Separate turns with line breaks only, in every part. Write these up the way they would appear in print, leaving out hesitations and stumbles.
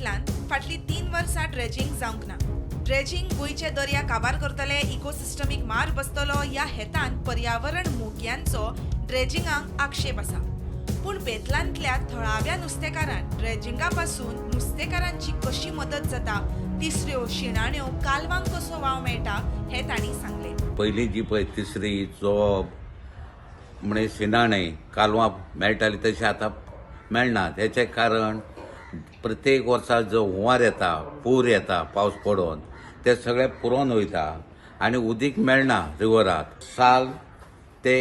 बेतलांत फाटलीं 3 वर्सां ड्रेजिंग जावंक ना. ड्रेजिंग गोंयचे दर्या काबार करतले, इकोसिस्टमीक मार बसतलो ह्या हेतान पर्यावरण मोगयांचो ड्रेजिंगाक आक्षेप आसा. पूण बेतलांतल्या थळाव्या नुस्तेकारान ड्रेजिंगा पासून नुस्तेकारांची कशी मदत जाता, तिसऱ्यो, शिणाण्यो, कालवांक कसो वाव मेळटा हें तांणी सांगलें.
पयलीं जी पळय तिसरी, जोब म्हणे शिणाणे, कालवां मेळटाली, तशें आतां मेळना. तेचें कारण प्रत्येक वर्सा जो हुंवार येता, पूर येता, पावस पडोन ते सगळे पुरोन वयता आनी उदीक मेळना रिवरात. साल ते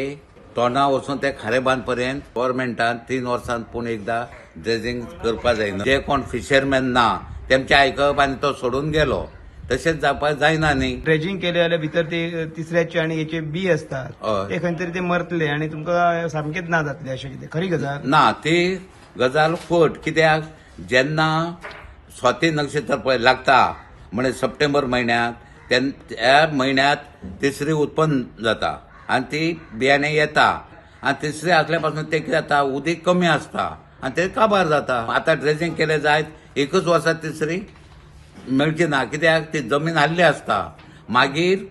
तोंडा वचून ते खारेबांद पर्यंत गोवोरमेंटान 3 वर्सान पूण एकदां ड्रेजिंग करपा जायना. जे कोण फिशरमॅन ना तेमचें आयकप आनी तो सोडून गेलो, तशेंच जावपाक जायना न्ही.
ड्रेजिंग केले जाल्यार भितर ते तिसऱ्याचे आणि हेचे बी असतात. ते खंय तरी ते मरतले आणि तुमकां सामकेच ना जातले, अशें कितें खरी गजाल?
ना, ती गजाल फट. कित्याक जेन्ना स्वाती नक्षत्र पळय लागता, म्हणजे सप्टेंबर म्हयन्यात, त्या म्हयन्यात तिसरी उत्पन्न जाता आनी ती बियाणे येता आनी तिसरी आसल्या पासून ते कितें जाता, उदीक कमी आसता आनी ते काबार जाता. आतां ड्रेजिंग केलें जायत एकूच वर्सा तिसरी मेळची ना, कित्याक ती जमीन हाल्ली आसता. मागीर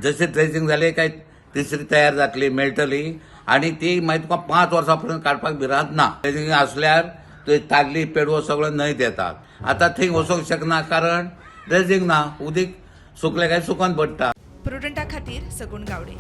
जशें ड्रेजिंग जालें काय तिसरी तयार जातली, मेळटली आनी ती मागीर तुका 5 वर्सां पर्यंत काडपाक भिरांत ना. ड्रेजिंग आसल्यार थंय ताल्ली, पेडवो सगळो न्हंयत येतात. आतां थंय वचोंक शकना, कारण ड्रेजिंग ना. उदीक सुकलें काय सुकोन पडटा.
प्रुडंटा खातीर सगुण गावडे.